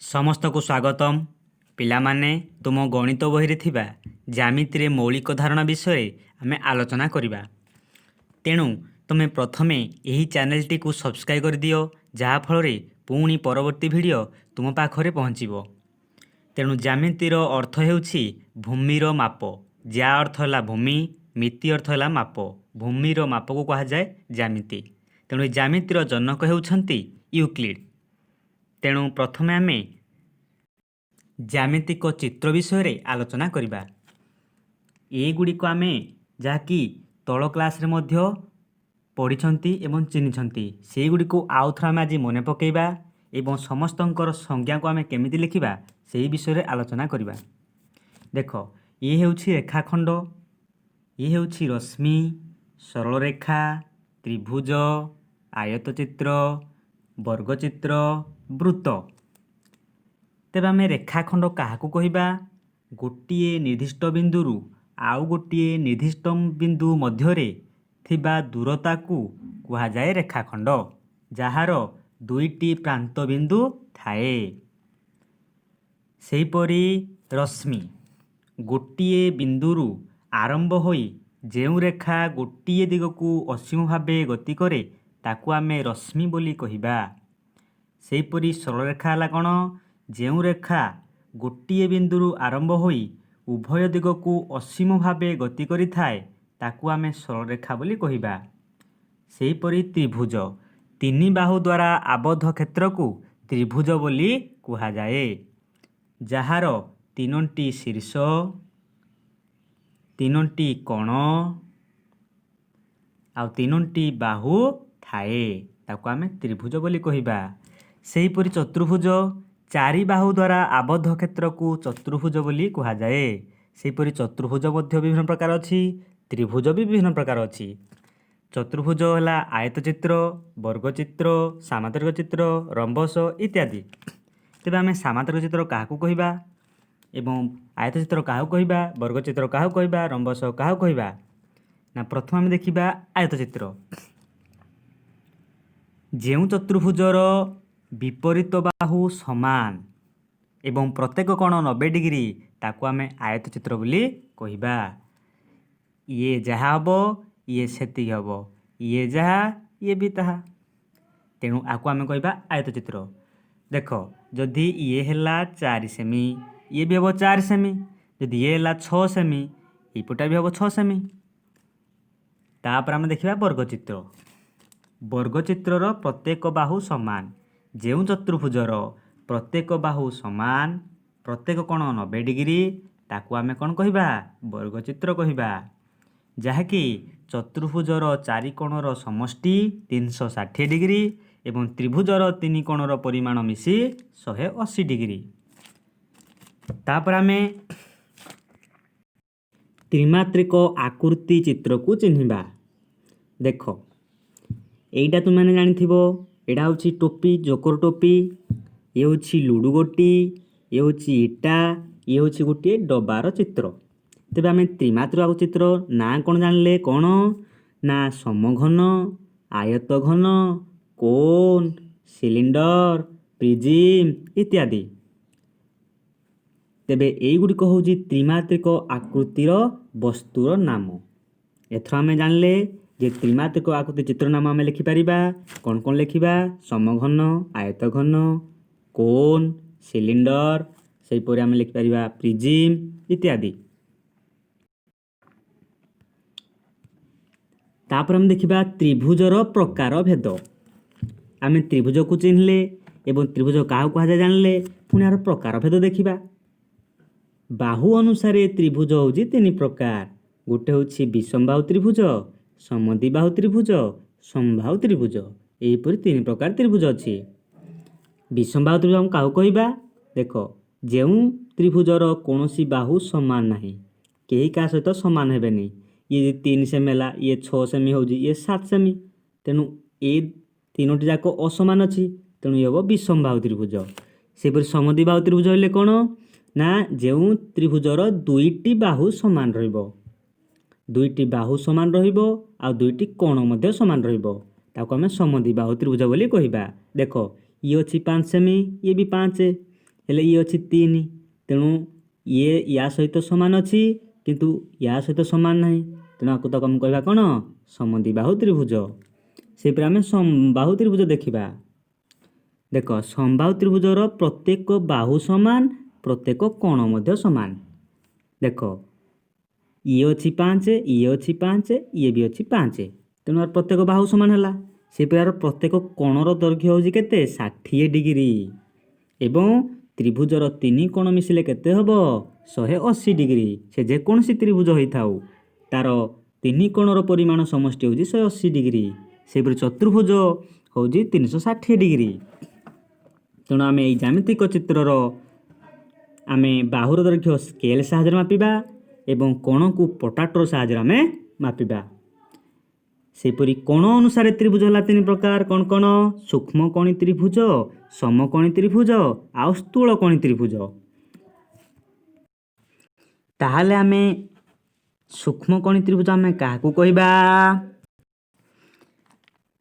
ସମସ୍ତଙ୍କୁ ସ୍ୱାଗତମ। ପିଲାମାନେ, ତୁମ ଗଣିତ ବହିରେ ଥିବା ଜ୍ୟାମିତିରେ ମୌଳିକ ଧାରଣା ବିଷୟରେ ଆମେ ଆଲୋଚନା କରିବା। ତେଣୁ ତୁମେ ପ୍ରଥମେ ଏହି ଚ୍ୟାନେଲଟିକୁ ସବସ୍କ୍ରାଇବ୍ କରିଦିଅ, ଯାହାଫଳରେ ପୁଣି ପରବର୍ତ୍ତୀ ଭିଡ଼ିଓ ତୁମ ପାଖରେ ପହଞ୍ଚିବ। ତେଣୁ ଜ୍ୟାମିତିର ଅର୍ଥ ହେଉଛି ଭୂମିର ମାପ। ଜ୍ୟା ଅର୍ଥ ହେଲା ଭୂମି, ମିତି ଅର୍ଥ ହେଲା ମାପ। ଭୂମିର ମାପକୁ କୁହାଯାଏ ଜ୍ୟାମିତି। ତେଣୁ ଏହି ଜ୍ୟାମିତିର ଜନକ ହେଉଛନ୍ତି ୟୁକ୍ଲିଡ୍। ତେଣୁ ପ୍ରଥମେ ଆମେ ଜ୍ୟାମିତିକ ଚିତ୍ର ବିଷୟରେ ଆଲୋଚନା କରିବା। ଏଗୁଡ଼ିକ ଆମେ ଯାହାକି ତଳ କ୍ଲାସ୍ରେ ମଧ୍ୟ ପଢ଼ିଛନ୍ତି ଏବଂ ଚିହ୍ନିଛନ୍ତି, ସେଇଗୁଡ଼ିକୁ ଆଉ ଥରେ ଆମେ ଆଜି ମନେ ପକାଇବା ଏବଂ ସମସ୍ତଙ୍କର ସଂଜ୍ଞାକୁ ଆମେ କେମିତି ଲେଖିବା, ସେହି ବିଷୟରେ ଆଲୋଚନା କରିବା। ଦେଖ, ଇଏ ହେଉଛି ରେଖାଖଣ୍ଡ, ଇଏ ହେଉଛି ରଶ୍ମି, ସରଳରେଖା, ତ୍ରିଭୁଜ, ଆୟତଚିତ୍ର, ବର୍ଗଚିତ୍ର, ବୃତ୍ତ। ତେବେ ଆମେ ରେଖାଖଣ୍ଡ କାହାକୁ କହିବା? ଗୋଟିଏ ନିର୍ଦ୍ଦିଷ୍ଟ ବିନ୍ଦୁରୁ ଆଉ ଗୋଟିଏ ନିର୍ଦ୍ଦିଷ୍ଟ ବିନ୍ଦୁ ମଧ୍ୟରେ ଥିବା ଦୂରତାକୁ କୁହାଯାଏ ରେଖାଖଣ୍ଡ, ଯାହାର ଦୁଇଟି ପ୍ରାନ୍ତ ବିନ୍ଦୁ ଥାଏ। ସେହିପରି ରଶ୍ମି, ଗୋଟିଏ ବିନ୍ଦୁରୁ ଆରମ୍ଭ ହୋଇ ଯେଉଁ ରେଖା ଗୋଟିଏ ଦିଗକୁ ଅସୀମ ଭାବେ ଗତି କରେ, ତାକୁ ଆମେ ରଶ୍ମି ବୋଲି କହିବା। ସେହିପରି ସରଳରେଖା ହେଲା କ'ଣ? ଯେଉଁ ରେଖା ଗୋଟିଏ ବିନ୍ଦୁରୁ ଆରମ୍ଭ ହୋଇ ଉଭୟ ଦିଗକୁ ଅସୀମ ଭାବେ ଗତି କରିଥାଏ, ତାକୁ ଆମେ ସରଳରେଖା ବୋଲି କହିବା। ସେହିପରି ତ୍ରିଭୁଜ, ତିନି ବାହୁ ଦ୍ୱାରା ଆବଦ୍ଧ କ୍ଷେତ୍ରକୁ ତ୍ରିଭୁଜ ବୋଲି କୁହାଯାଏ, ଯାହାର ତିନୋଟି ଶୀର୍ଷ, ତିନୋଟି କୋଣ ଆଉ ତିନୋଟି ବାହୁ ଥାଏ, ତାକୁ ଆମେ ତ୍ରିଭୁଜ ବୋଲି କହିବା। ସେହିପରି ଚତୁର୍ଭୁଜ, ଚାରି ବାହୁ ଦ୍ୱାରା ଆବଦ୍ଧ କ୍ଷେତ୍ରକୁ ଚତୁର୍ଭୁଜ ବୋଲି କୁହାଯାଏ। ସେହିପରି ଚତୁର୍ଭୁଜ ମଧ୍ୟ ବିଭିନ୍ନ ପ୍ରକାର ଅଛି, ତ୍ରିଭୁଜ ବି ବିଭିନ୍ନ ପ୍ରକାର ଅଛି। ଚତୁର୍ଭୁଜ ହେଲା ଆୟତଚିତ୍ର, ବର୍ଗଚିତ୍ର, ସାମାନ୍ତରିକ ଚିତ୍ର, ରମ୍ବସ ଇତ୍ୟାଦି। ତେବେ ଆମେ ସାମାନ୍ତରିକ ଚିତ୍ର କାହାକୁ କହିବା ଏବଂ ଆୟତଚିତ୍ର କାହାକୁ କହିବା, ବର୍ଗଚିତ୍ର କାହାକୁ କହିବା, ରମ୍ବସ କାହାକୁ କହିବା? ନା, ପ୍ରଥମେ ଆମେ ଦେଖିବା ଆୟତଚିତ୍ର। ଯେଉଁ ଚତୁର୍ଭୁଜର ବିପରୀତ ବାହୁ ସମାନ ଏବଂ ପ୍ରତ୍ୟେକ କୋଣ 90 ଡିଗ୍ରୀ, ତାକୁ ଆମେ ଆୟତଚିତ୍ର ବୋଲି କହିବା। ଇଏ ଯାହା ହେବ, ଇଏ ସେତିକି ହେବ। ଇଏ ଯାହା, ଇଏ ବି ତାହା। ତେଣୁ ଆକୁ ଆମେ କହିବା ଆୟତଚିତ୍ର। ଦେଖ, ଯଦି ଇଏ ହେଲା 4 ସେମି, ଇଏ ବି ହେବ 4 ସେମି। ଯଦି ଇଏ ହେଲା 6 ସେମି, ଏଇପଟା ବି ହେବ 6 ସେମି। ତାପରେ ଆମେ ଦେଖିବା ବର୍ଗଚିତ୍ର। ବର୍ଗଚିତ୍ରର ପ୍ରତ୍ୟେକ ବାହୁ ସମାନ। ଯେଉଁ ଚତୁର୍ଭୁଜର ପ୍ରତ୍ୟେକ ବାହୁ ସମାନ, ପ୍ରତ୍ୟେକ କୋଣ 90 ଡିଗ୍ରୀ, ତାକୁ ଆମେ କ'ଣ କହିବା? ବର୍ଗଚିତ୍ର କହିବା। ଯାହାକି ଚତୁର୍ଭୁଜର ଚାରି କୋଣର ସମଷ୍ଟି 360 ଡିଗ୍ରୀ ଏବଂ ତ୍ରିଭୁଜର ତିନି କୋଣର ପରିମାଣ ମିଶି 180 ଡିଗ୍ରୀ। ତାପରେ ଆମେ ତ୍ରିମାତ୍ରିକ ଆକୃତି ଚିତ୍ରକୁ ଚିହ୍ନିବା। ଦେଖ, ଏଇଟା ତୁମେମାନେ ଜାଣିଥିବ, ଏଇଟା ହେଉଛି ଟୋପି, ଜୋକର ଟୋପି। ଇଏ ହେଉଛି ଲୁଡ଼ୁ ଗୋଟି, ଇଏ ହେଉଛି ଇଟା, ଇଏ ହେଉଛି ଗୋଟିଏ ଡବାର ଚିତ୍ର। ତେବେ ଆମେ ତ୍ରିମାତ୍ରିକ ଚିତ୍ର ନାଁ କ'ଣ ଜାଣିଲେ? କ'ଣ ନା ସମଘନ, ଆୟତଘନ, କୋନ୍, ସିଲିଣ୍ଡର, ପ୍ରିଜିମ୍ ଇତ୍ୟାଦି। ତେବେ ଏଇଗୁଡ଼ିକ ହେଉଛି ତ୍ରିମାତ୍ରିକ ଆକୃତିର ବସ୍ତୁର ନାମ। ଏଥର ଆମେ ଜାଣିଲେ ଯେ ତ୍ରିମାତ୍ରିକ ଆକୃତି ଚିତ୍ର ନାମ ଆମେ ଲେଖିପାରିବା। କ'ଣ କ'ଣ ଲେଖିବା? ସମଘନ, ଆୟତଘନ, କୋନ୍, ସିଲିଣ୍ଡର, ସେହିପରି ଆମେ ଲେଖିପାରିବା ପ୍ରିଜିମ୍ ଇତ୍ୟାଦି। ତାପରେ ଆମେ ଦେଖିବା ତ୍ରିଭୁଜର ପ୍ରକାର ଭେଦ। ଆମେ ତ୍ରିଭୁଜକୁ ଚିହ୍ନିଲେ ଏବଂ ତ୍ରିଭୁଜ କାହାକୁ କୁହାଯାଏ ଜାଣିଲେ, ପୁଣି ଏହାର ପ୍ରକାର ଭେଦ ଦେଖିବା। ବାହୁ ଅନୁସାରେ ତ୍ରିଭୁଜ ହେଉଛି ତିନି ପ୍ରକାର। ଗୋଟେ ହେଉଛି ବିଷମବାହୁ ତ୍ରିଭୁଜ, ସମଦ୍ୱିବାହୁ ତ୍ରିଭୁଜ, ସମବାହୁ ତ୍ରିଭୁଜ। ଏହିପରି ତିନି ପ୍ରକାର ତ୍ରିଭୁଜ ଅଛି। ବିଷମବାହୁ ତ୍ରିଭୁଜ ଆମେ କାହାକୁ କହିବା? ଦେଖ, ଯେଉଁ ତ୍ରିଭୁଜର କୌଣସି ବାହୁ ସମାନ ନାହିଁ, କେହି କାହା ସହିତ ସମାନ ହେବେନି। ଇଏ ଯଦି 3 ସେମି ହେଲା, ଇଏ 6 ସେମି ହେଉଛି, ଇଏ 7 ସେମି। ତେଣୁ ଏ ତିନୋଟି ଯାକ ଅସମାନ ଅଛି, ତେଣୁ ଇଏ ହେବ ବିଷମବାହୁ ତ୍ରିଭୁଜ। ସେହିପରି ସମଦ୍ୱିବାହୁ ତ୍ରିଭୁଜ ହେଲେ କ'ଣ ନା ଯେଉଁ ତ୍ରିଭୁଜର ଦୁଇଟି ବାହୁ ସମାନ ରହିବ, ଦୁଇଟି ବାହୁ ସମାନ ରହିବ ଆଉ ଦୁଇଟି କୋଣ ମଧ୍ୟ ସମାନ ରହିବ, ତାକୁ ଆମେ ସମଦ୍ୱିବାହୁ ତ୍ରିଭୁଜ ବୋଲି କହିବା। ଦେଖ, ଇଏ ଅଛି 5 ସେମି, ଇଏ ବି 5। ହେଲେ ଇଏ ଅଛି 3। ତେଣୁ ଇଏ ୟା ସହିତ ସମାନ ଅଛି, କିନ୍ତୁ ୟା ସହିତ ସମାନ ନାହିଁ। ତେଣୁ ଆକୁ ତାକୁ ଆମେ କହିବା କ'ଣ? ସମଦ୍ୱିବାହୁ ତ୍ରିଭୁଜ। ସେହିପରି ଆମେ ସମବାହୁ ତ୍ରିଭୁଜ ଦେଖିବା। ଦେଖ, ସମବାହୁ ତ୍ରିଭୁଜର ପ୍ରତ୍ୟେକ ବାହୁ ସମାନ, ପ୍ରତ୍ୟେକ କୋଣ ମଧ୍ୟ ସମାନ। ଦେଖ, ଇଏ ଅଛି 5, ଇଏ ଅଛି 5, ଇଏ ବି ଅଛି 5। ତେଣୁ ଆର ପ୍ରତ୍ୟେକ ବାହୁ ସମାନ ହେଲା। ସେହିପରି ଆର ପ୍ରତ୍ୟେକ କୋଣର ଦୈର୍ଘ୍ୟ ହେଉଛି କେତେ? 60 ଡିଗ୍ରୀ। ଏବଂ ତ୍ରିଭୁଜର ତିନି କୋଣ ମିଶିଲେ କେତେ ହେବ? 180 ଡିଗ୍ରୀ। ସେ ଯେକୌଣସି ତ୍ରିଭୁଜ ହୋଇଥାଉ, ତାର ତିନି କୋଣର ପରିମାଣ ସମଷ୍ଟି ହେଉଛି 180 ଡିଗ୍ରୀ। ସେହିପରି ଚତୁର୍ଭୁଜ ହେଉଛି 360 ଡିଗ୍ରୀ। ତେଣୁ ଆମେ ଏଇ ଜ୍ୟାମିତିକ ଚିତ୍ରର ଆମେ ବାହୁର ଦୈର୍ଘ୍ୟ ସ୍କେଲ୍ ସାହାଯ୍ୟରେ ମାପିବା ଏବଂ କୋଣକୁ ପ୍ରୋଟ୍ରାକ୍ଟର ସାହାଯ୍ୟରେ ଆମେ ମାପିବା। ସେହିପରି କୋଣ ଅନୁସାରେ ତ୍ରିଭୁଜ ହେଲା ତିନି ପ୍ରକାର। କ'ଣ କ'ଣ? ସୂକ୍ଷ୍ମକୋଣୀ ତ୍ରିଭୁଜ, ସମକୋଣୀ ତ୍ରିଭୁଜ ଆଉ ସ୍ଥୂଳକୋଣୀ ତ୍ରିଭୁଜ। ତାହେଲେ ଆମେ ସୂକ୍ଷ୍ମକୋଣୀ ତ୍ରିଭୁଜ ଆମେ କାହାକୁ କହିବା?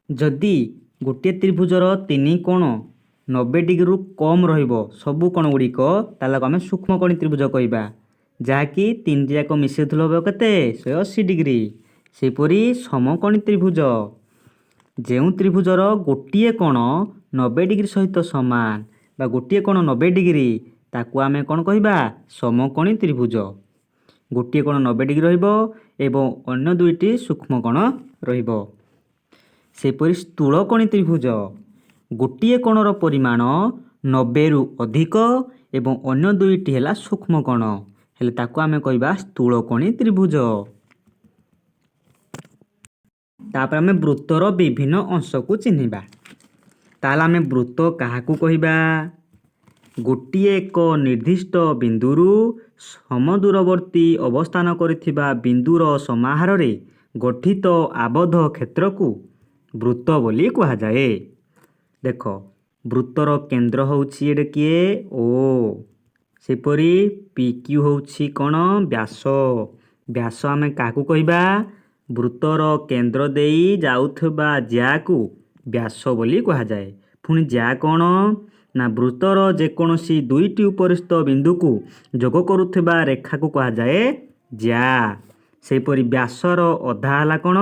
ଯଦି ଗୋଟିଏ ତ୍ରିଭୁଜର ତିନି କୋଣ 90 ଡିଗ୍ରୀରୁ କମ୍ ରହିବ ସବୁ କୋଣ ଗୁଡ଼ିକ, ତାହେଲେ ଆମେ ସୂକ୍ଷ୍ମକୋଣୀ ତ୍ରିଭୁଜ କହିବା, ଯାହାକି ତିନିଟି ଯାକ ମିଶେଇଥିଲେ ହେବ କେତେ? 180 ଡିଗ୍ରୀ। ସେହିପରି ସମକୋଣୀ ତ୍ରିଭୁଜ, ଯେଉଁ ତ୍ରିଭୁଜର ଗୋଟିଏ କୋଣ 90 ଡିଗ୍ରୀ ସହିତ ସମାନ ବା ଗୋଟିଏ କୋଣ 90 ଡିଗ୍ରୀ, ତାକୁ ଆମେ କ'ଣ କହିବା? ସମକୋଣୀ ତ୍ରିଭୁଜ। ଗୋଟିଏ କୋଣ 90 ଡିଗ୍ରୀ ରହିବ ଏବଂ ଅନ୍ୟ ଦୁଇଟି ସୂକ୍ଷ୍ମ କୋଣ ରହିବ। ସେହିପରି ସ୍ଥୂଳକୋଣୀ ତ୍ରିଭୁଜ, ଗୋଟିଏ କୋଣର ପରିମାଣ 90ରୁ ଅଧିକ ଏବଂ ଅନ୍ୟ ଦୁଇଟି ହେଲା ସୂକ୍ଷ୍ମ କୋଣ ହେଲେ ତାକୁ ଆମେ କହିବା ସ୍ଥୂଳକୋଣୀ ତ୍ରିଭୁଜ। ତାପରେ ଆମେ ବୃତ୍ତର ବିଭିନ୍ନ ଅଂଶକୁ ଚିହ୍ନିବା। ତାହେଲେ ଆମେ ବୃତ୍ତ କାହାକୁ କହିବା? ଗୋଟିଏ ଏକ ନିର୍ଦ୍ଦିଷ୍ଟ ବିନ୍ଦୁରୁ ସମଦୂରବର୍ତ୍ତୀ ଅବସ୍ଥାନ କରିଥିବା ବିନ୍ଦୁର ସମାହାରରେ ଗଠିତ ଆବଦ୍ଧ କ୍ଷେତ୍ରକୁ ବୃତ୍ତ ବୋଲି କୁହାଯାଏ। ଦେଖ, ବୃତ୍ତର କେନ୍ଦ୍ର ହେଉଛି ଏଇଟା କିଏ? ଓ। ସେପରି ପି କ୍ୟୁ ହେଉଛି କ'ଣ? ବ୍ୟାସ। ବ୍ୟାସ ଆମେ କାହାକୁ କହିବା? ବୃତ୍ତର କେନ୍ଦ୍ର ଦେଇ ଯାଉଥିବା ଜ୍ୟାକୁ ବ୍ୟାସ ବୋଲି କୁହାଯାଏ। ପୁଣି ଜ୍ୟା କ'ଣ ନା ବୃତ୍ତର ଯେକୌଣସି ଦୁଇଟି ଉପରିସ୍ଥ ବିନ୍ଦୁକୁ ଯୋଗ କରୁଥିବା ରେଖାକୁ କୁହାଯାଏ ଜ୍ୟା। ସେହିପରି ବ୍ୟାସର ଅଧା ହେଲା କ'ଣ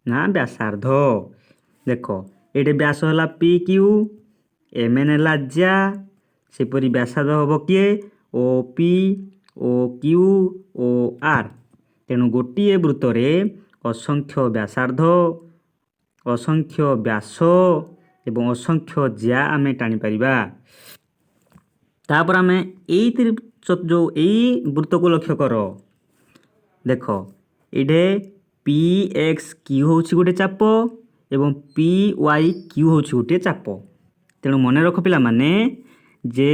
ନା ବ୍ୟାସାର୍ଦ୍ଧ। ଦେଖ, ଏଇଠି ବ୍ୟାସ ହେଲା ପି କ୍ୟୁ, ଏମ୍ ଏନ୍ ହେଲା ଜ୍ୟା। ସେପରି ବ୍ୟାସାର୍ଦ୍ଧ ହେବ କିଏ? O P, O Q, O R. ତେଣୁ ଗୋଟିଏ ବୃତ୍ତରେ ଅସଂଖ୍ୟ ବ୍ୟାସାର୍ଦ୍ଧ, ଅସଂଖ୍ୟ ବ୍ୟାସ ଏବଂ ଅସଂଖ୍ୟ ଜ୍ୟା ଆମେ ଟାଣିପାରିବା। ତାପରେ ଆମେ ଏଇ ଯେଉଁ ଏଇ ବୃତ୍ତକୁ ଲକ୍ଷ୍ୟ କର। ଦେଖ, ଏଇଠି ପି ଏକ୍ସ କ୍ୟୁ ହେଉଛି ଗୋଟେ ଚାପ ଏବଂ ପି ୱାଇ କ୍ୟୁ ହେଉଛି ଗୋଟିଏ ଚାପ। ତେଣୁ ମନେ ରଖ ପିଲାମାନେ, ଯେ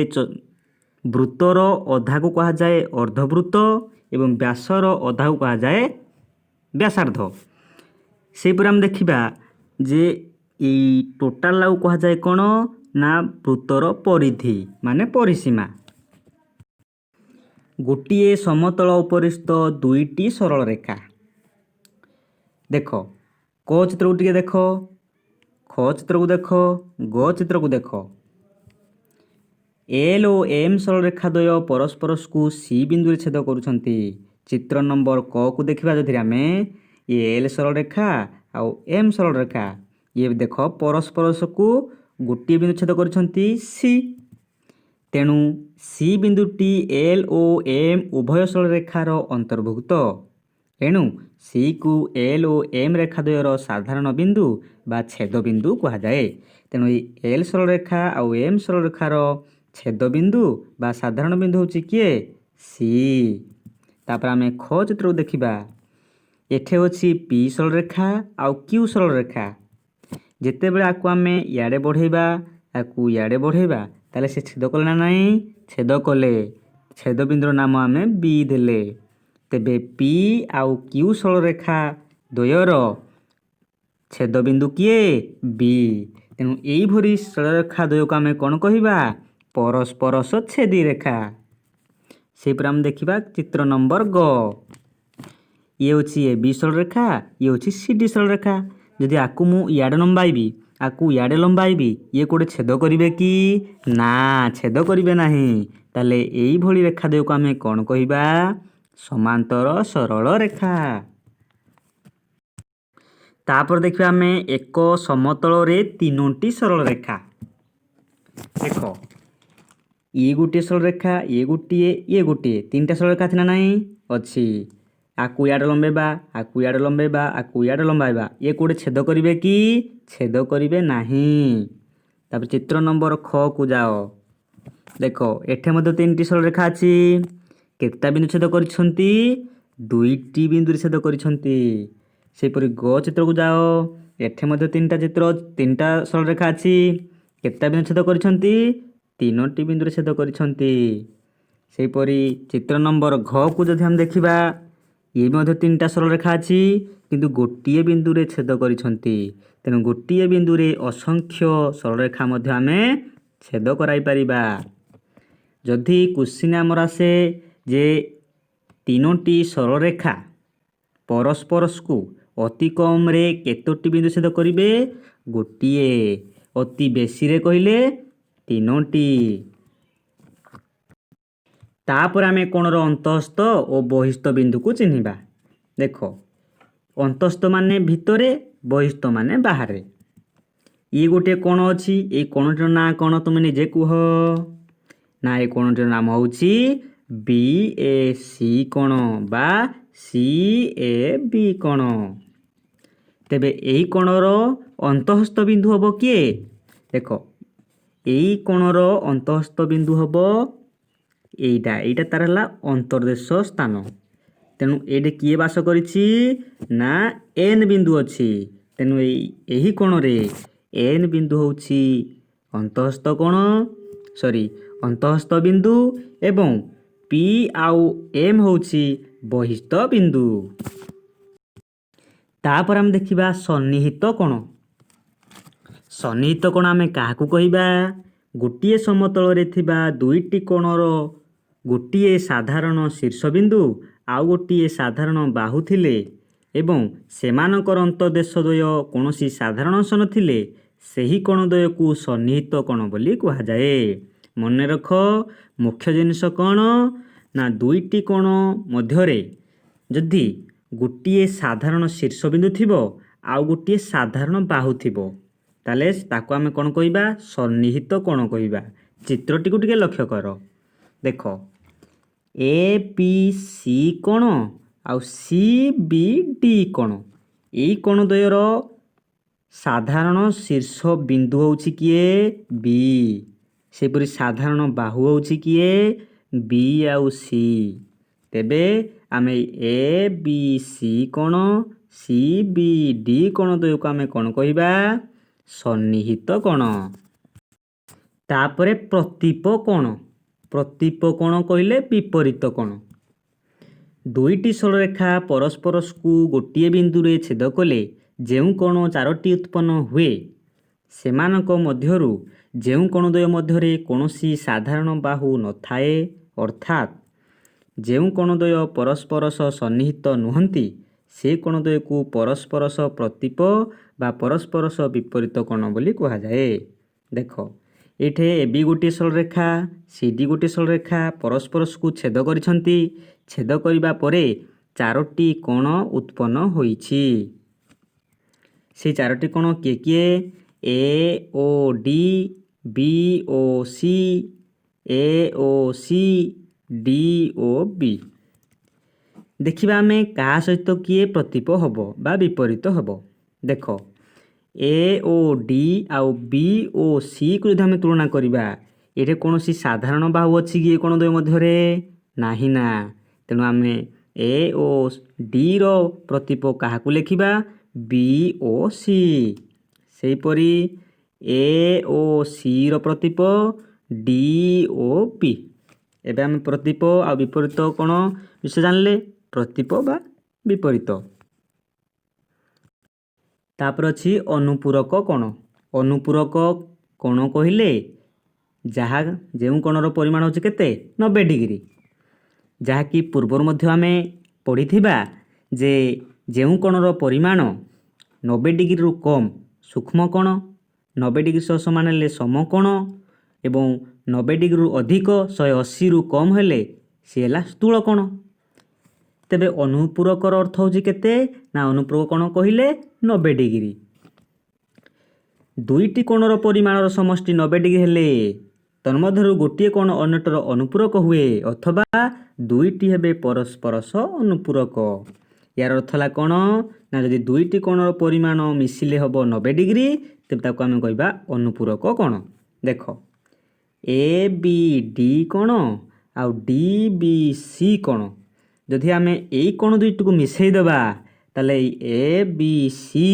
ବୃତ୍ତର ଅଧାକୁ କୁହାଯାଏ ଅର୍ଦ୍ଧବୃତ୍ତ ଏବଂ ବ୍ୟାସର ଅଧାକୁ କୁହାଯାଏ ବ୍ୟାସାର୍ଦ୍ଧ। ସେହିପରି ଆମେ ଦେଖିବା ଯେ ଏଇ ଟୋଟାଲକୁ କୁହାଯାଏ କ'ଣ ନା ବୃତ୍ତର ପରିଧି, ମାନେ ପରିସୀମା। ଗୋଟିଏ ସମତଳ ଉପରିସ୍ଥ ଦୁଇଟି ସରଳ ରେଖା। ଦେଖ, କ ଚିତ୍ରକୁ ଟିକେ ଦେଖ, ଖ ଚିତ୍ରକୁ ଦେଖ, ଗ ଚିତ୍ରକୁ ଦେଖ। ଏଲ୍ ଓ ଏମ୍ ସରଳରେଖା ଦ୍ୱୟ ପରସ୍ପରକୁ ସି ବିନ୍ଦୁରେ ଛେଦ କରୁଛନ୍ତି। ଚିତ୍ର ନମ୍ବର କ କୁ ଦେଖିବା ଯଦି ଆମେ, ଇଏ ଏଲ୍ ସରଳରେଖା ଆଉ ଏମ୍ ସରଳରେଖା, ଇଏ ଦେଖ ପରସ୍ପରକୁ ଗୋଟିଏ ବିନ୍ଦୁ ଛେଦ କରିଛନ୍ତି ସି। ତେଣୁ ସି ବିନ୍ଦୁଟି ଏଲ୍ ଓ ଏମ୍ ଉଭୟ ସରଳରେଖାର ଅନ୍ତର୍ଭୁକ୍ତ। ଏଣୁ ସିକୁ ଏଲ୍ ଓ ଏମ୍ ରେଖା ଦ୍ୱୟର ସାଧାରଣ ବିନ୍ଦୁ ବା ଛେଦ ବିନ୍ଦୁ କୁହାଯାଏ। ତେଣୁ ଏଇ ଏଲ୍ ସରଳରେଖା ଆଉ ଏମ୍ ସରଳରେଖାର ଛେଦ ବିନ୍ଦୁ ବା ସାଧାରଣ ବିନ୍ଦୁ ହେଉଛି କିଏ? ସି। ତାପରେ ଆମେ ଖ ଚିତ୍ରକୁ ଦେଖିବା। ଏଠି ଅଛି ପି ସରଳରେଖା ଆଉ କ୍ୟୁ ସରଳରେଖା। ଯେତେବେଳେ ଆକୁ ଆମେ ଇଆଡ଼େ ବଢ଼େଇବା, ଆକୁ ଇଆଡ଼େ ବଢ଼େଇବା, ତାହେଲେ ସେ ଛେଦ କଲେ ନା ନାହିଁ? ଛେଦ କଲେ। ଛେଦ ବିନ୍ଦୁର ନାମ ଆମେ ବି ଦେଲେ। ତେବେ ପି ଆଉ କ୍ୟୁ ସରଳରେଖା ଦ୍ୱୟର ଛେଦ ବିନ୍ଦୁ କିଏ? ବି। ତେଣୁ ଏଇଭଳି ସରଳରେଖା ଦ୍ୱୟକୁ ଆମେ କ'ଣ କହିବା? ପରସ୍ପର ଛେଦୀ ରେଖା। ସେହିପରି ଆମେ ଦେଖିବା ଚିତ୍ର ନମ୍ବର ଗ। ଇଏ ହେଉଛି ଏ ବି ସରଳରେଖା, ଇଏ ହେଉଛି ସି ଡି ସରଳରେଖା। ଯଦି ଆକୁ ମୁଁ ଇଆଡ଼େ ଲମ୍ବାଇବି ଆକୁ ଇଆଡ଼େ ଲମ୍ବାଇବି, ଇଏ କେଉଁଠି ଛେଦ କରିବେ କି? ନା, ଛେଦ କରିବେ ନାହିଁ। ତାହେଲେ ଏଇଭଳି ରେଖା ଦ୍ୱୟକୁ ଆମେ କ'ଣ କହିବା? ସମାନ୍ତର ସରଳ ରେଖା। ତାପରେ ଦେଖିବା ଆମେ ଏକ ସମତଳରେ ତିନୋଟି ସରଳ ରେଖା। ଦେଖ, ଇଏ ଗୋଟିଏ ସରଳ ରେଖା, ଇଏ ଗୋଟିଏ, ଇଏ ଗୋଟିଏ, ତିନିଟା ସରଳ ରେଖା ଅଛି ନା ନାହିଁ? ଅଛି। ଆକୁ ଇଆଡ଼େ ଲମ୍ବେଇବା, ଆକୁ ଇଆଡ଼େ ଲମ୍ବେଇବା, ଆକୁ ଇଆଡ଼େ ଲମ୍ବାଇବା, ଇଏ କେଉଁଠି ଛେଦ କରିବେ କି? ଛେଦ କରିବେ ନାହିଁ। ତାପରେ ଚିତ୍ର ନମ୍ବର ଖକୁ ଯାଅ। ଦେଖ, ଏଠି ମଧ୍ୟ ତିନିଟି ସରଳ ରେଖା ଅଛି। କେତେଟା ବିନ୍ଦୁ ଛେଦ କରିଛନ୍ତି? ଦୁଇଟି ବିନ୍ଦୁରେ ଛେଦ କରିଛନ୍ତି। ସେହିପରି ଗ ଚିତ୍ରକୁ ଯାଅ। ଏଠି ମଧ୍ୟ ତିନିଟା ଚିତ୍ର, ତିନିଟା ସରଳ ରେଖା ଅଛି। କେତେଟା ବିନ୍ଦୁ ଛେଦ କରିଛନ୍ତି? ତିନୋଟି ବିନ୍ଦୁରେ ଛେଦ କରିଛନ୍ତି। ସେହିପରି ଚିତ୍ର ନମ୍ବର ଘକୁ ଯଦି ଆମେ ଦେଖିବା, ଇଏ ମଧ୍ୟ ତିନିଟା ସରଳ ରେଖା ଅଛି, କିନ୍ତୁ ଗୋଟିଏ ବିନ୍ଦୁରେ ଛେଦ କରିଛନ୍ତି। ତେଣୁ ଗୋଟିଏ ବିନ୍ଦୁରେ ଅସଂଖ୍ୟ ସରଳରେଖା ମଧ୍ୟ ଆମେ ଛେଦ କରାଇ ପାରିବା। ଯଦି କୋଶ୍ଚିନ୍ ଆମର ଆସେ ଯେ ତିନୋଟି ସରଳରେଖା ପରସ୍ପରକୁ ଅତି କମରେ କେତୋଟି ବିନ୍ଦୁ ଛେଦ କରିବେ? ଗୋଟିଏ। ଅତି ବେଶୀରେ କହିଲେ ତିନୋଟି। ତାପରେ ଆମେ କୋଣର ଅନ୍ତଃସ୍ଥ ଓ ବହିସ୍ଥ ବିନ୍ଦୁକୁ ଚିହ୍ନିବା। ଦେଖ, ଅନ୍ତଃସ୍ଥ ମାନେ ଭିତରେ, ବହିସ୍ଥ ମାନେ ବାହାରେ। ଇଏ ଗୋଟିଏ କୋଣ ଅଛି। ଏଇ କୋଣଟିର ନାଁ କ'ଣ ତୁମେ ନିଜେ କୁହ ନା। ଏ କୋଣଟିର ନାମ ହେଉଛି ବି ଏ ସି କୋଣ ବା ସି ଏ ବି କୋଣ। ତେବେ ଏଇ କୋଣର ଅନ୍ତଃସ୍ଥ ବିନ୍ଦୁ ହେବ କିଏ? ଦେଖ, ଏଇ କୋଣର ଅନ୍ତଃସ୍ଥ ବିନ୍ଦୁ ହେବ ଏଇଟା। ଏଇଟା ତାର ହେଲା ଅନ୍ତର୍ଦେଶ ସ୍ଥାନ। ତେଣୁ ଏଇଠି କିଏ ବାସ କରିଛି ନା ଏନ୍ ବିନ୍ଦୁ ଅଛି। ତେଣୁ ଏହି କୋଣରେ ଏନ୍ ବିନ୍ଦୁ ହେଉଛି ଅନ୍ତଃସ୍ଥ କୋଣ, ସରି, ଅନ୍ତଃସ୍ଥ ବିନ୍ଦୁ ଏବଂ ପି ଆଉ ଏମ୍ ହେଉଛି ବହିସ୍ଥ ବିନ୍ଦୁ। ତାପରେ ଆମେ ଦେଖିବା ସନ୍ନିହିତ କୋଣ। ସନ୍ନିହିତ କୋଣ ଆମେ କାହାକୁ କହିବା? ଗୋଟିଏ ସମତଳରେ ଥିବା ଦୁଇଟି କୋଣର ଗୋଟିଏ ସାଧାରଣ ଶୀର୍ଷବିନ୍ଦୁ ଆଉ ଗୋଟିଏ ସାଧାରଣ ବାହୁ ଥିଲେ ଏବଂ ସେମାନଙ୍କର ଅନ୍ତର୍ଦେଶ ଦ୍ୱୟ କୌଣସି ସାଧାରଣ ଅଂଶ ନଥିଲେ, ସେହି କୋଣ ଦ୍ୱୟକୁ ସନ୍ନିହିତ କୋଣ ବୋଲି କୁହାଯାଏ। ମନେ ରଖ, ମୁଖ୍ୟ ଜିନିଷ କ'ଣ ନା ଦୁଇଟି କୋଣ ମଧ୍ୟରେ ଯଦି ଗୋଟିଏ ସାଧାରଣ ଶୀର୍ଷବିନ୍ଦୁ ଥିବ ଆଉ ଗୋଟିଏ ସାଧାରଣ ବାହୁ ଥିବ, ତାହେଲେ ତାକୁ ଆମେ କ'ଣ କହିବା? ସନ୍ନିହିତ କୋଣ କହିବା। ଚିତ୍ରଟିକୁ ଟିକେ ଲକ୍ଷ୍ୟ କର। ଦେଖ, ଏ ପି ସି କୋଣ ଆଉ ସି ବି ଡି କୋଣ। ଏଇ କୋଣ ଦ୍ୱୟର ସାଧାରଣ ଶୀର୍ଷ ବିନ୍ଦୁ ହେଉଛି କିଏ? ବି। ସେହିପରି ସାଧାରଣ ବାହୁ ହେଉଛି କିଏ? ବି ଆଉ ସି। ତେବେ ଆମେ ଏ ବି ସି କୋଣ, ସି ବି ଡି କୋଣ ଦ୍ୱୟକୁ ଆମେ କ'ଣ କହିବା? ସନ୍ନିହିତ କୋଣ। ତାପରେ ପ୍ରତିପ କୋଣ। ପ୍ରତିପ କୋଣ କହିଲେ ବିପରୀତ କୋଣ। ଦୁଇଟି ସରଳରେଖା ପରସ୍ପରକୁ ଗୋଟିଏ ବିନ୍ଦୁରେ ଛେଦ କଲେ ଯେଉଁ କୋଣ ଚାରୋଟି ଉତ୍ପନ୍ନ ହୁଏ, ସେମାନଙ୍କ ମଧ୍ୟରୁ ଯେଉଁ କୋଣ ଦ୍ୱୟ ମଧ୍ୟରେ କୌଣସି ସାଧାରଣ ବାହୁ ନଥାଏ, ଅର୍ଥାତ୍ ଯେଉଁ କୋଣଦ୍ୱୟ ପରସ୍ପର ସହ ସନ୍ନିହିତ ନୁହନ୍ତି, ସେ କୋଣଦ୍ୱୟକୁ ପରସ୍ପର ସହ ପ୍ରତିପ ବା ପରସ୍ପର ସହ ବିପରୀତ କୋଣ ବୋଲି କୁହାଯାଏ। ଦେଖ, ଏଇଠି ଏ ବି ଗୋଟିଏ ସରଳରେଖା, ସି ଡି ଗୋଟିଏ ସରଳରେଖା, ପରସ୍ପରକୁ ଛେଦ କରିଛନ୍ତି। ଛେଦ କରିବା ପରେ ଚାରୋଟି କୋଣ ଉତ୍ପନ୍ନ ହୋଇଛି। ସେଇ ଚାରୋଟି କୋଣ କିଏ କିଏ? ଏ ଓ D, B O C, A O C, D ଓ ବି। ଦେଖିବା ଆମେ କାହା ସହିତ କିଏ ପ୍ରତିପ ହେବ ବା ବିପରୀତ ହେବ। ଦେଖ, ଏ ଓ ଡି ଆଉ ବି ଓ ସିକୁ ଯଦି ଆମେ ତୁଳନା କରିବା, ଏଠି କୌଣସି ସାଧାରଣ ବାହୁ ଅଛି କି ଏ କୋଣ ଦ୍ୱୟ ମଧ୍ୟରେ? ନାହିଁ ନା। ତେଣୁ ଆମେ ଏ ଓ ଡିର ପ୍ରତିପ କାହାକୁ ଲେଖିବା? ବି ଓ ସି। ସେହିପରି ଏ ଓ ସିର ପ୍ରତିପ ଡି ଓ ବି। ଏବେ ଆମେ ପ୍ରତିପ ଆଉ ବିପରୀତ କୋଣ ବିଷୟ ଜାଣିଲେ, ପ୍ରତିପ ବା ବିପରୀତ। ତାପରେ ଅଛି ଅନୁପୂରକ କୋଣ। ଅନୁପୂରକ କୋଣ କହିଲେ ଯାହା ଯେଉଁ କୋଣର ପରିମାଣ ହେଉଛି କେତେ? 90 ଡିଗ୍ରୀ। ଯାହାକି ପୂର୍ବରୁ ମଧ୍ୟ ଆମେ ପଢ଼ିଥିବା ଯେ ଯେଉଁ କୋଣର ପରିମାଣ 90 ଡିଗ୍ରୀରୁ କମ୍ ସୂକ୍ଷ୍ମ କୋଣ। 90 ଡିଗ୍ରୀ ସହ ସମାନ ହେଲେ ସମକୋଣ ଏବଂ 90 ଡିଗ୍ରୀରୁ ଅଧିକ 180ରୁ କମ୍ ହେଲେ ସିଏ ହେଲା ସ୍ଥୂଳ କୋଣ। ତେବେ ଅନୁପୂରକର ଅର୍ଥ ହେଉଛି କେତେ ନା ଅନୁପୂରକ କୋଣ କହିଲେ 90 ଡିଗ୍ରୀ। ଦୁଇଟି କୋଣର ପରିମାଣର ସମଷ୍ଟି 90 ଡିଗ୍ରୀ ହେଲେ ତନ୍ମଧ୍ୟରୁ ଗୋଟିଏ କୋଣ ଅନ୍ୟଟିର ଅନୁପୂରକ ହୁଏ ଅଥବା ଦୁଇଟି ହେବେ ପରସ୍ପର ସହ ଅନୁପୂରକ। ଏହାର ଅର୍ଥ ହେଲା କ'ଣ ନା ଯଦି ଦୁଇଟି କୋଣର ପରିମାଣ ମିଶିଲେ ହେବ 90 ଡିଗ୍ରୀ, ତେବେ ତାକୁ ଆମେ କହିବା ଅନୁପୂରକ କୋଣ। ଦେଖ, ଏ ବି ଡି କୋଣ ଆଉ ଡି ବି ସି କୋଣ, ଯଦି ଆମେ ଏଇ କୋଣ ଦୁଇଟିକୁ ମିଶାଇ ଦେବା, ତାହେଲେ ଏଇ ଏ ବି ସି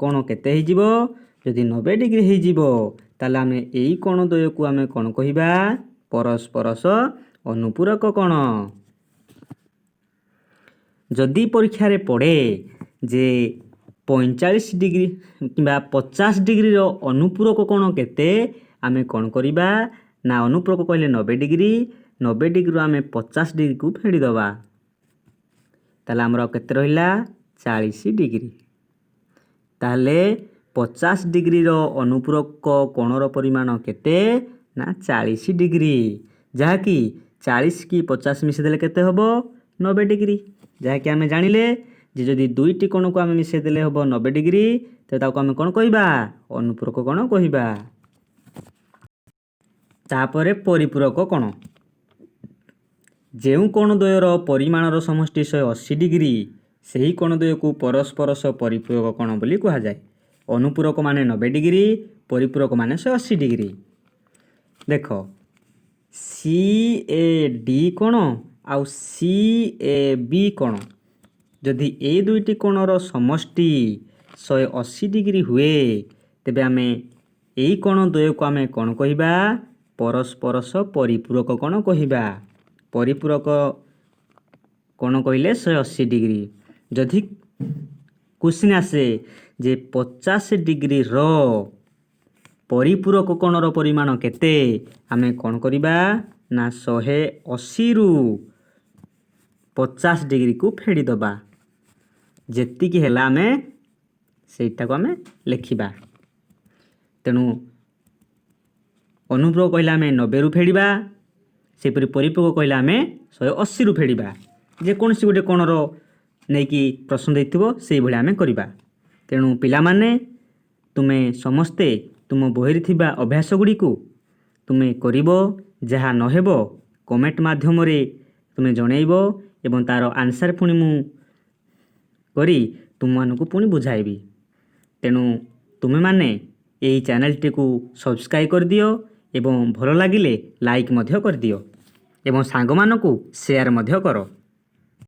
କୋଣ କେତେ ହେଇଯିବ? ଯଦି 90 ଡିଗ୍ରୀ ହେଇଯିବ, ତାହେଲେ ଆମେ ଏଇ କୋଣ ଦ୍ୱୟକୁ ଆମେ କ'ଣ କହିବା? ପରସ୍ପର ସହ ଅନୁପୂରକ କୋଣ। ଯଦି ପରୀକ୍ଷାରେ ପଡ଼େ ଯେ 45 ଡିଗ୍ରୀ କିମ୍ବା 50 ଡିଗ୍ରୀର ଅନୁପୂରକ କୋଣ କେତେ, ଆମେ କ'ଣ କରିବା ନା ଅନୁପୂରକ କହିଲେ 90 ଡିଗ୍ରୀ, 90 ଡିଗ୍ରୀରୁ ଆମେ 50 ଡିଗ୍ରୀକୁ ଫେଡ଼ିଦେବା, ତାହେଲେ ଆମର ଆଉ କେତେ ରହିଲା? 40 ଡିଗ୍ରୀ। ତାହେଲେ 50 ଡିଗ୍ରୀର ଅନୁପୂରକ କୋଣର ପରିମାଣ କେତେ ନା 40 ଡିଗ୍ରୀ, ଯାହାକି 40 କି 50 ମିଶାଇଦେଲେ କେତେ ହେବ? 90 ଡିଗ୍ରୀ। ଯାହାକି ଆମେ ଜାଣିଲେ ଯେ ଯଦି ଦୁଇଟି କୋଣକୁ ଆମେ ମିଶାଇ ଦେଲେ ହେବ 90 ଡିଗ୍ରୀ, ତେବେ ତାକୁ ଆମେ କ'ଣ କହିବା? ଅନୁପୂରକ କୋଣ କହିବା। ତାପରେ ପରିପୂରକ କୋଣ। ଯେଉଁ କୋଣ ଦ୍ୱୟର ପରିମାଣର ସମଷ୍ଟି 180 ଡିଗ୍ରୀ, ସେହି କୋଣ ଦ୍ୱୟକୁ ପରସ୍ପର ସହ ପରିପୂରକ କୋଣ ବୋଲି କୁହାଯାଏ। ଅନୁପୂରକ ମାନେ 90 ଡିଗ୍ରୀ, ପରିପୂରକ ମାନେ 180 ଡିଗ୍ରୀ। ଦେଖ, ସି ଏ ଡି କୋଣ ଆଉ ସି ଏ ବି କୋଣ, ଯଦି ଏଇ ଦୁଇଟି କୋଣର ସମଷ୍ଟି 180 ଡିଗ୍ରୀ ହୁଏ, ତେବେ ଆମେ ଏଇ କୋଣ ଦ୍ୱୟକୁ ଆମେ କ'ଣ କହିବା? ପରସ୍ପର ସହ ପରିପୂରକ କୋଣ କହିବା। ପରିପୂରକ କୋଣ କହିଲେ 180 ଡିଗ୍ରୀ। ଯଦି କ୍ୱେଶ୍ଚିନ୍ ଆସେ ଯେ 50 ଡିଗ୍ରୀର ପରିପୂରକ କୋଣର ପରିମାଣ କେତେ, ଆମେ କ'ଣ କରିବା ନା 180ରୁ 50 ଡିଗ୍ରୀକୁ ଫେଡ଼ିଦେବା, ଯେତିକି ହେଲା ଆମେ ସେଇଟାକୁ ଆମେ ଲେଖିବା। ତେଣୁ ଅନୁପୂରକ କହିଲେ ଆମେ 90ରୁ ଫେଡ଼ିବା, ସେହିପରି ପରିପୂରକ କହିଲେ ଆମେ 180ରୁ ଫେଡ଼ିବା। ଯେକୌଣସି ଗୋଟେ କୋଣର ନେଇକି ପ୍ରଶ୍ନ ଦେଇଥିବ, ସେଇଭଳି ଆମେ କରିବା। ତେଣୁ ପିଲାମାନେ, ତୁମେ ସମସ୍ତେ ତୁମ ବହିରେ ଥିବା ଅଭ୍ୟାସ ଗୁଡ଼ିକୁ ତୁମେ କରିବ। ଯାହା ନହେବ କମେଣ୍ଟ ମାଧ୍ୟମରେ ତୁମେ ଜଣେଇବ ଏବଂ ତା'ର ଆନ୍ସର୍ ପୁଣି ମୁଁ କରି ତୁମମାନଙ୍କୁ ପୁଣି ବୁଝାଇବି। ତେଣୁ ତୁମେମାନେ ଏହି ଚ୍ୟାନେଲଟିକୁ ସବସ୍କ୍ରାଇବ୍ କରିଦିଅ ଏବଂ ଭଲ ଲାଗିଲେ ଲାଇକ୍ ମଧ୍ୟ କରିଦିଅ ଏବଂ ସାଙ୍ଗମାନଙ୍କୁ ସେୟାର ମଧ୍ୟ କର।